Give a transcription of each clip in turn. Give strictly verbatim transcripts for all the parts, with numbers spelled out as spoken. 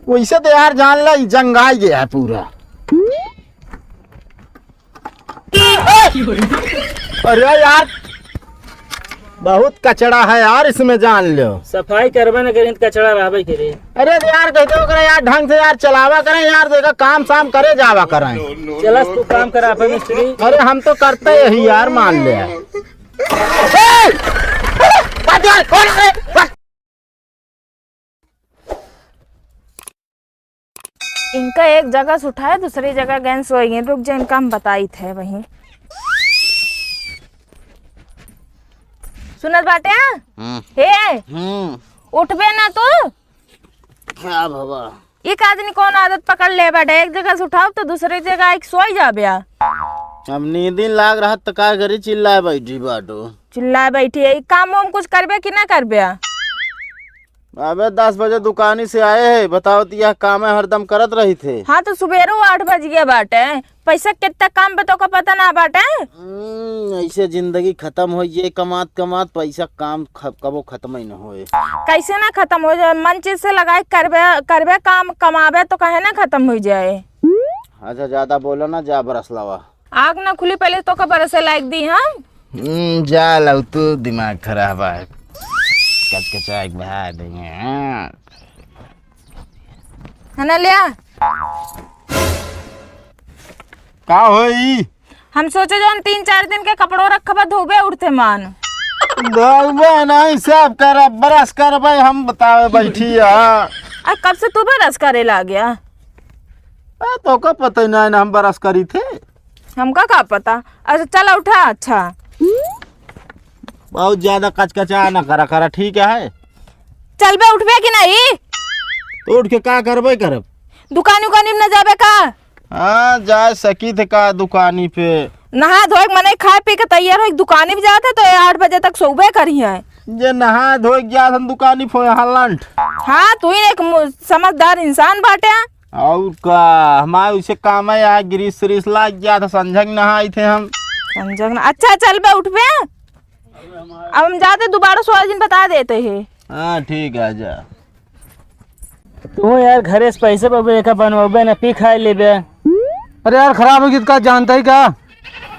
वैसे तो यार जान ला, ई जंगाई गया है पूरा। अरे यार, बहुत कचड़ा है यार इसमें, जान लो। सफाई करबे न करी त कचड़ा रहबे करी। अरे यार, कहते ओकरा यार ढंग से यार चलावा करें यार, देखा काम साम करे जावा करें। चलस तू काम करा अपन मिस्त्री। अरे हम तो करते यही यार, मान ले। ए! बात यार, कौन है? इनका एक जगह से उठाए, दूसरी जगह गैस हो गई। रुक जा, इनका हम बताई थे वहीं। सुनत बाटे? हम्म। हे, हम्म। उठबे ना तू? का भवा? ई का आदमी कौन आदत पकड़ ले बाटे? एक जगह से उठाओ तो दूसरी जगह आइके सोई जाबे आ। अब नींदिन लाग रहत त का करी, चिल्लाए बैठी बाटो। चिल्लाए बैठी है, ई काम वाम कुछ करबे कि ना करबे आ? अबे दस बजे दुकानी से आए है, बताओ तो यह काम है हरदम करत रही थे। हाँ, तो सुबेरो आठ बज गया बाटे, पैसा कितना काम पे तोका पता ना बाटे? हम्म, ऐसे जिंदगी खत्म हो ये, कमात कमात पैसा काम ख-, कबो खत्म ही न होए। कैसे ना खत्म हो जाए, मन चित से लगाए करबे, करबे काम, कमाबे तो कहे ना खत्म हो जाए। अच्छा, ज्यादा बोलो ना, जा ब्रश लावा। आँख ना खुली, पहले तोका ब्रश लाइक दी, हाँ? हम्म, जा लऊ, तू दिमाग खराब है। कचकचा के बहा देंगे, हाँ। है ना, लिया? का होई? हम सोचे जौन तीन चार दिन के कपड़ो रखबा, धोबे उठते मान। धोबे नहीं, सब करब, ब्रश करबे, हम बतावे बैठी है। आ, कब से तू ब्रश करे लाग गया? आ, तोका पता ही नहीं ना, हम ब्रश करी थे। हमका का पता? अच्छा, चला उठा। अच्छा, बहुत ज्यादा कचकचा ना करा, करा, ठीक है? चलबे उठबे कि नहीं? तो उठ के का करबे करब? दुकानी उकानी में न जाबे का? हाँ, जा सकी थे का दुकानी पे? नहा धोए के मने खाए पी के तैयार होए के दुकानी पे जाते तो ये आठ बजे तक सोबे करी है। जे नहा धोए के जात हम दुकानी पे, यहाँ लंठ। हाँ, तू ही एक मु-, समझदार इंसान बाटे। और का, हमारे उसे काम है, यहाँ ग्रीस सरीस लाग गया था, संझक नहाई थे हम। संझक ना, अच्छा, चलबे उठबे। अब हम जाते, दोबारा सोयाबीन बता देते हैं। हाँ, ठीक है, जा। तू यार, घरे से पैसे पाबे, एका बनवाबे ना, पी खाए लेबे। अरे यार, खराब हो गई, का जानता ही का?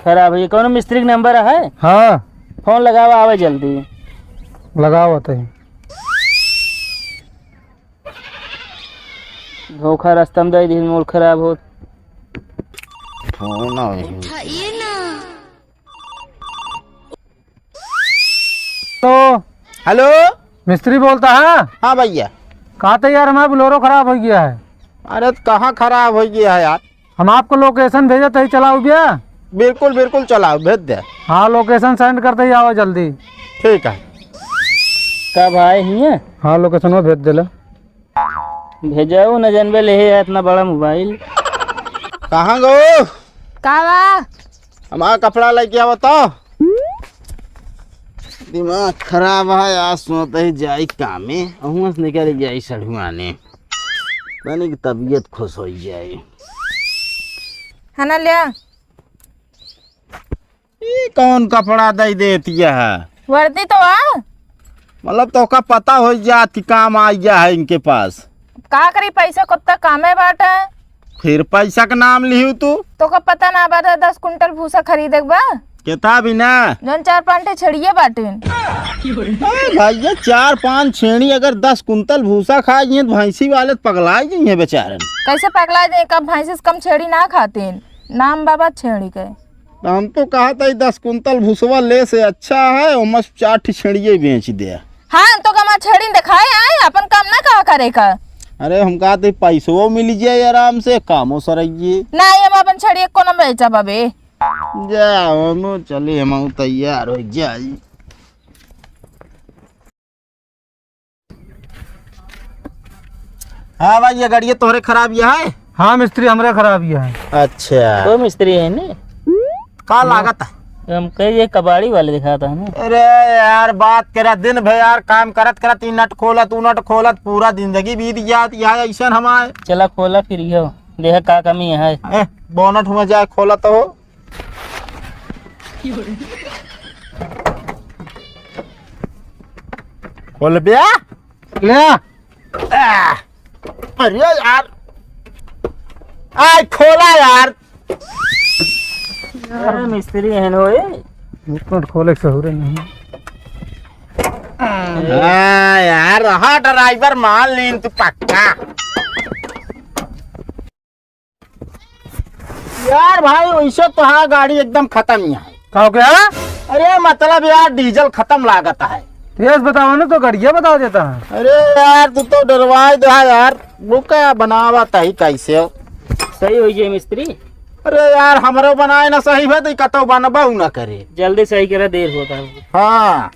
खराब हो गई, कौनो मिस्त्री के नंबर है? हाँ। फोन लगावा, आवे जल्दी। लगावा तो ही। धोखा रास्ता में दे दी, मूड खराब होत। फोन आवे। उठाइए ना। तो हेलो। मिस्त्री बोलता है? हाँ भैया। कहा था यार, हमारा बोलेरो खराब हो गया है। अरे तो कहाँ खराब हो गया है यार? हम आपको लोकेशन भेजे थे, चलाओ भैया। बिल्कुल, बिल्कुल चलाओ, भेज दे। हाँ, लोकेशन सेंड करते ही आओ जल्दी। ठीक है। का भाई हिये? हाँ, लोकेशन में भेज देला। भेजाऊ न जनबे ले है इतना बड़ा मोबाइल। कहाँ गो? का बा? हमारा कपड़ा लेके आवा तो। दिमाग खराब है, आज सोते ही जाई कामे, अहुआ से निकल जाई सढ़ुआने। तनिक तबीयत खुश हो जाए। है ना, लिया? ई कौन कपड़ा दई देतिया है? वर्दी तो आ। मतलब तोका पता हो जात कि काम आ गया है इनके पास। का करी, पैसा कब तक कामे बाटे। फिर पैसा के नाम लिहू तू? तोका पता ना बाटे, दस कुंटल भूसा खरीदे के बा। केता भी ना। जौन चार पाँच ठे छेड़िए बाटे। ए भाई, ये चार पाँच छेड़ी अगर दस कुंटल भूसा खा गई तो भैंसी वाले तो पगला गई हैं बेचारन। कैसे पगला जाए, कब भैंसी से कम छेड़ी ना खातीन। नाम बाबा छेड़ी के। तो हम तो कहा था, ये दस कुंतल भुसवा ले से अच्छा है, ओमस चार ठी छेड़िए बेच दे। हाँ, तो कमा छेड़ी दिखाए आए, अपन काम ना कहा करे का। अरे, हम कहा थे, पैसो मिल जाए आराम से, कामो सरइए। नहीं, हम अपन छेड़ी एको न बेचब अबे। जा, हम चले, हम तैयार हो जाई। हाँ भाई, ये गाड़ी तोहरे खराब ये है? हाँ मिस्त्री, हमरे खराब ये है। अच्छा। तो मिस्त्री है ने? का लागत है? हम कहे ये कबाड़ी वाले दिखाता है ना। अरे यार, बात करा दिन भर यार, काम करत करत ई नट खोलत, ऊ नट खोलत, पूरा जिंदगी बीत जात यार ऐसन हमार। चला खोला फिर यो, देख का कमी है। ए, बोनट हुआ जाए, खोला तो हो। खोल बे। ले आ। आ। अरे यार, आय खोला यार। अरे मिस्त्री एहन होए। मुकुट खोले के सहूरे नहीं। हाँ यार, रहा ड्राइवर, मान लीन तू पक्का। यार भाई, वैसे तो हाँ, गाड़ी एकदम खत्म ही है। का हो गया? अरे मतलब यार, डीजल खत्म लागत है। तेज बताओ ना, तो गड़िया बता देता है। अरे यार, तू तो डरवाई दे यार, वो क्या बनावत है, कैसे हो? सही हो गया मिस्त्री। अरे यार, हमरो बनाए ना सही है, तो कतौ बनबहु ना करे। जल्दी सही करे, देर होता है। हाँ।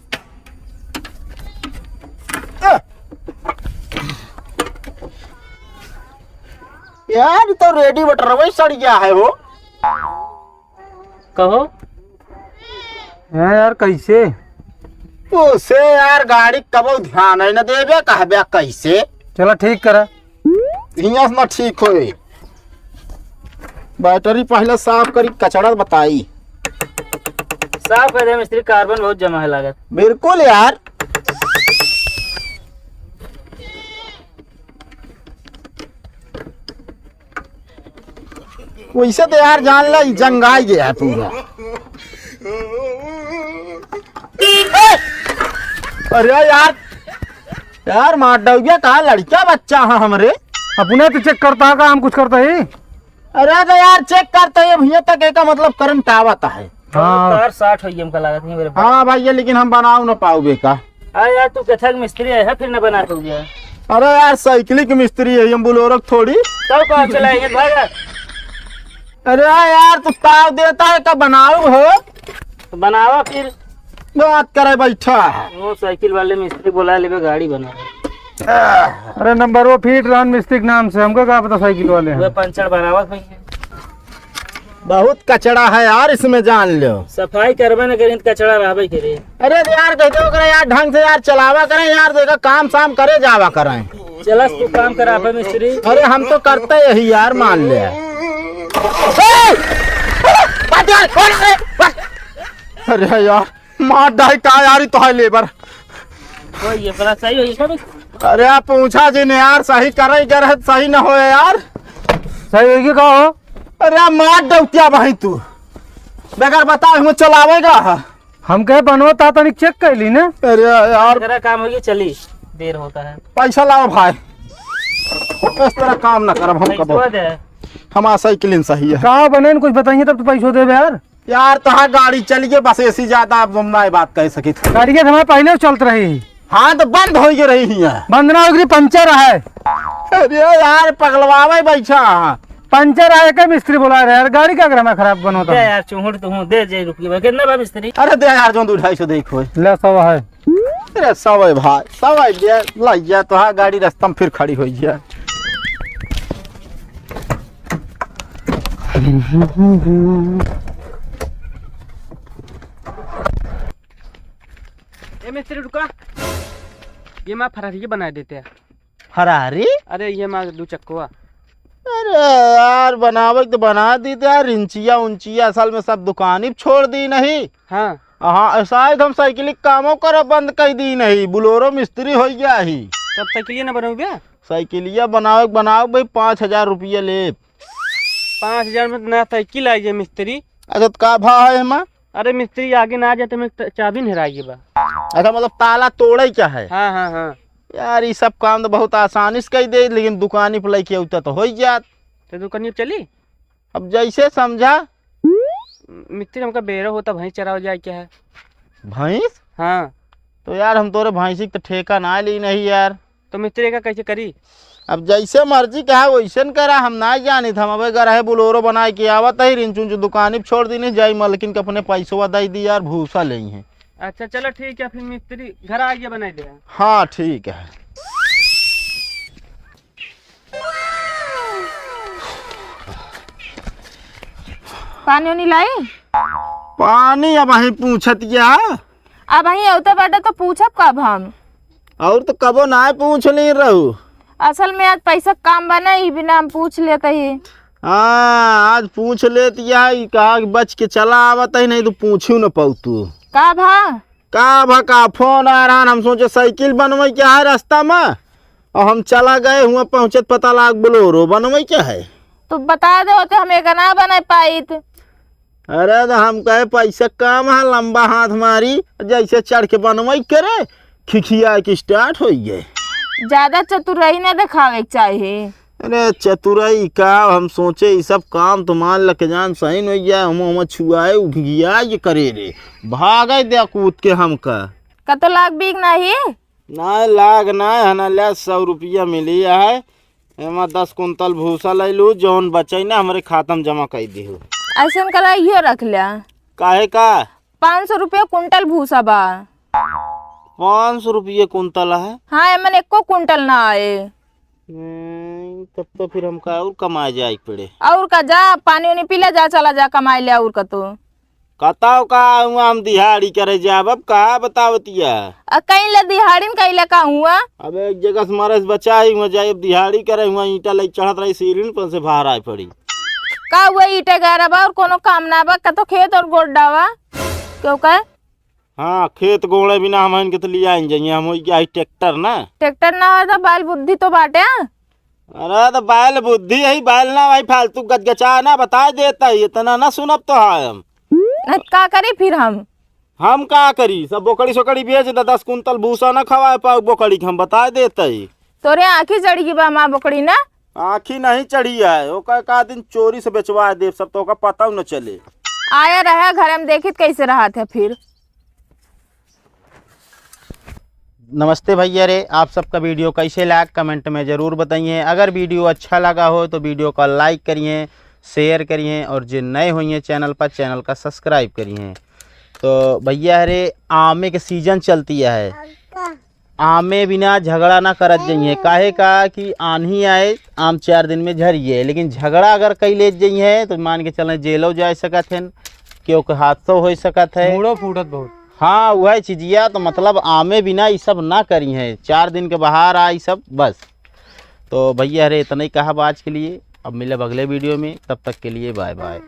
यार, ई तो रेडिएटर वही सड़ गया है हो। कहो। हाँ यार, कैसे? उसे यार, गाड़ी कबो ध्यान ही न देबे, कहबे कैसे? चला ठीक करा। हियाँ से ना ठीक होए। बैटरी पहले साफ करी, कचड़ा बताई। साफ कर दे मिस्त्री, कार्बन बहुत जमा है लागत। बिल्कुल यार। वैसे तो यार जान ला, ई जंगाई गया है पूरा। अरे यार, यार मार डौबिया का लड़का बच्चा है हमरे। अपने तो चेक करता है का, हम कुछ करता ही? अरे तो यार चेक करता है, भैया तक एका मतलब करंट आवत है। हाँ। तार साठ होई हमका लागत नहीं मेरे पास। हाँ भाई, ये लेकिन हम बनाओ ना पाओगे का। अरे यार, तू कथक मिस्त्री है, फिर न बना तू गया। अरे यार, साइकिल के मिस्त्री है, हम बोलोरो थोड़ी। तब कहाँ चलाएंगे, भाग। अरे यार, तू ताव देता है, का बनाओ हो? तो बनावा फिर। बात करे बैठा है। वो साइकिल वाले मिस्त्री बोला लेबे, गाड़ी बना। अरे नंबर वो फीट रहन मिस्त्री के नाम से, हमको का पता साइकिल वाले हैं। वो पंचर बनावा भाई। बहुत कचड़ा है यार, इसमें जान लो। सफाई करबे न करी त कचड़ा रहबे करे। अरे यार, कहते ओकरा यार ढंग से यार चलावा करें यार, देखा काम साम करे जावा करें। चलस तू काम करा पे मिस्त्री। अरे हम तो करते यही यार, मान ले। ए! बात यार, कौन है? बात। अरे यार, मार डाई का यार, ई तो है लेबर। कोई ये बड़ा सही हो, ये सब। अरे आप पूछा जी ने यार, सही करे गए रहे, सही न होए यार। सही होई कि का हो? अरे मार डौतिया भाई तू, बेकार बता, हम चलावेगा। हम कहे बनवा ता तनिक चेक कर ली ना। अरे यार। तेरा काम होगी, चली, देर होता है। पैसा लाओ भाई, इस तरह काम ना करब हम कबो। पैसवा दे। हमारा साइकिल इन सही है। का बने न कुछ बताइए तब तो पैसो देबे यार। यार, तोहार गाड़ी चल गई, बस एसी ज्यादा अब हम ना बात कह सकित। गाड़ी के समय पहले चलत रही। हाँ, तो बंद हो गई रही है। बंद ना हो गई, पंचर है। अरे यार, पगलवावे बैठा। पंचर है, के मिस्त्री बोला रहे यार, गाड़ी का अगर हमें खराब बनोता। दे यार, चुहुड़ तो हूँ, दे जे रुपये, कितना बा मिस्त्री? अरे दे यार, जो दो ढाई सौ दे खोए। ले, सौ है। अरे सौ है भाई, सौ है, दे, लाई जा, तोहार गाड़ी रास्ता में फिर खड़ी हो गया। ए मिस्त्री रुका, ये माँ फरारी बना देते हैं। फरारी? अरे ये माँ दो चक्कवा। अरे यार, बनावे के तो बना दी थे यार, रिंचिया उंचिया असल में सब दुकानी पे छोड़ दी नहीं। हाँ। हाँ, शायद हम साइकिल के कामो करब बंद कर दी नहीं, बुलोरो मिस्त्री हो गया ही। तब साइकिलिया ना बनोगे? साइकिलिया बनावे के बनाओ भाई, पाँच हजार रुपया ले। पाँच हजार में तो नया साइकिल आई है मिस्त्री। अच्छा, तो का भाव है एमा? अरे मिस्त्री, आगे ना जाते में ट-, चाबी न हेराई बा। अच्छा, मतलब ताला तोड़े क्या है? हाँ, हाँ, हाँ। यार, ये सब काम तो बहुत आसानी से कर दे, लेकिन दुकानी पर लेके उतर तो हो ही जात। तो दुकानी पे चली? अब जैसे समझा। मिस्त्री, हमका बेरा होता, भैंस चरावल जाए क्या है? भैंस? हाँ। तो यार, हम तोरे भैंसी के तो ठेका ना ली नहीं यार। तो मिस्त्री का कैसे करी? अब जैसे मर्जी कहा वैसे न करा, हम ना जानित। हम अब घर है बुलोरो बनाए के आवत है, रिंचू उंचू दुकानी पे छोड़ दीनी, जाई मलकिन के अपने पैसवा दे दी यार, भूसा ले हैं। अच्छा चलो ठीक है, फिर मिस्त्री घर आ गया बनाई दे। हाँ ठीक है। पानी उनी लाई? पानी अब वहीं पूछत क्या? अब वहीं औते बाटे तो पूछब कब हम? और तो कबो ना पूछ ली रहू। असल में आज पैसा काम बना ही बिना हम पूछ लेते ही। हाँ, आज पूछ लेती है, ई कहा कि बच के चला आवत है, नहीं तो पूछू न पाऊ तू। का भा? का भा का फोन आ रहा, हम सोचे साइकिल बनवे क्या है रास्ता में, और हम चला गए हुआ, पहुँचत पता लाग बोलोरो बनवई क्या है। तो बता दे होते, हम एक ना बना पाइत। अरे तो हम कहे पैसा कम है, लंबा हाथ मारी, जैसे चढ़ के बनवई करे, खिखिया के स्टार्ट हो गए। ज्यादा चतुराई ना दिखावे के चाही। अरे चतुराई का, हम सोचे ई सब काम तो मान लके जान सही नहीं गया, हम हम छुआए उघिया ये करे रे, भागे दे कूद के हमका। कतो लाग बीक नाही? ना लाग ना है ना, ले सौ रुपया मिली है, एमा दस कुंतल भूसा ले लू, जौन बचे ना हमरे खाता में जमा कर दिहू। ऐसन करा इहो रख लिया। काहे का? पाँच सौ रुपया कुंटल भूसा बा। पाँच सौ रुपये कुंतल है? हाँ, एमन एको कुंटल ना आए। नहीं, तब तो फिर हमका और कमाए जाए के पड़े। और का, जा पानी उनी पी ले, जा चला जा कमाए ले और का तो। कताओ का हुआ हम दिहाड़ी करे जाब, अब का बतावतिया? आ कहीं ले दिहाड़ी में कहीं ले का हुआ? अब एक जगह से मरे से बचा ही हुआ जाए, अब दिहाड़ी करे हुआ ईंटा ले चढ़त रही सीढ़ी पर से बाहर आए पड़ी। का हुआ ईंटे गारा बा और कोनो काम ना बा, का तो खेत और गोड्डा बा? क्यों का? हाँ, खेत गोड़े बिना हम इनके तो लिया ही जाइए, हम वही क्या है, ट्रैक्टर ना। ट्रैक्टर ना हो तो बैल बुद्धि तो बाटे। अरे तो बैल बुद्धि है, बैल ना भाई, फालतू गचगचा ना, बता देता है, इतना ना सुनब तो है हम। न का करी फिर हम? हम का करी, सब बोकड़ी सोकड़ी बेच दे, दस कुंतल भूसा ना खवाए पाऊ बोकड़ी के, हम बता देता है। तोरे आँखी चढ़ी गई बा माँ बोकड़ी ना? आँखी नहीं चढ़ी है, ओकर का दिन चोरी से बेचवा देब सब, तो ओकर पता न चले। आया रहा घर में, देखित कैसे रहत है फिर। नमस्ते भैया रे, आप सबका वीडियो कैसे लाग कमेंट में ज़रूर बताइए। अगर वीडियो अच्छा लगा हो तो वीडियो का लाइक करिए, शेयर करिए और जे नए होइए चैनल पर, चैनल का सब्सक्राइब करिए। तो भैया रे, आमे के सीजन चलती है, आमे बिना झगड़ा ना करत जइहे, काहे का कि आन्ही आए, आम चार दिन में झरिए, लेकिन झगड़ा अगर कई ले जइहे तो मान के चलें जेलो जा सकत हैं, क्योंकि हादसो हो सकत है। मूड़ो फूटत बहुत। हाँ, वह चीजिया तो मतलब आमे बिना ई सब ना करी है, चार दिन के बाहर आ ई सब बस। तो भैया रे, इतना ही कहब आज के लिए, अब मिलब अगले वीडियो में, तब तक के लिए बाय बाय।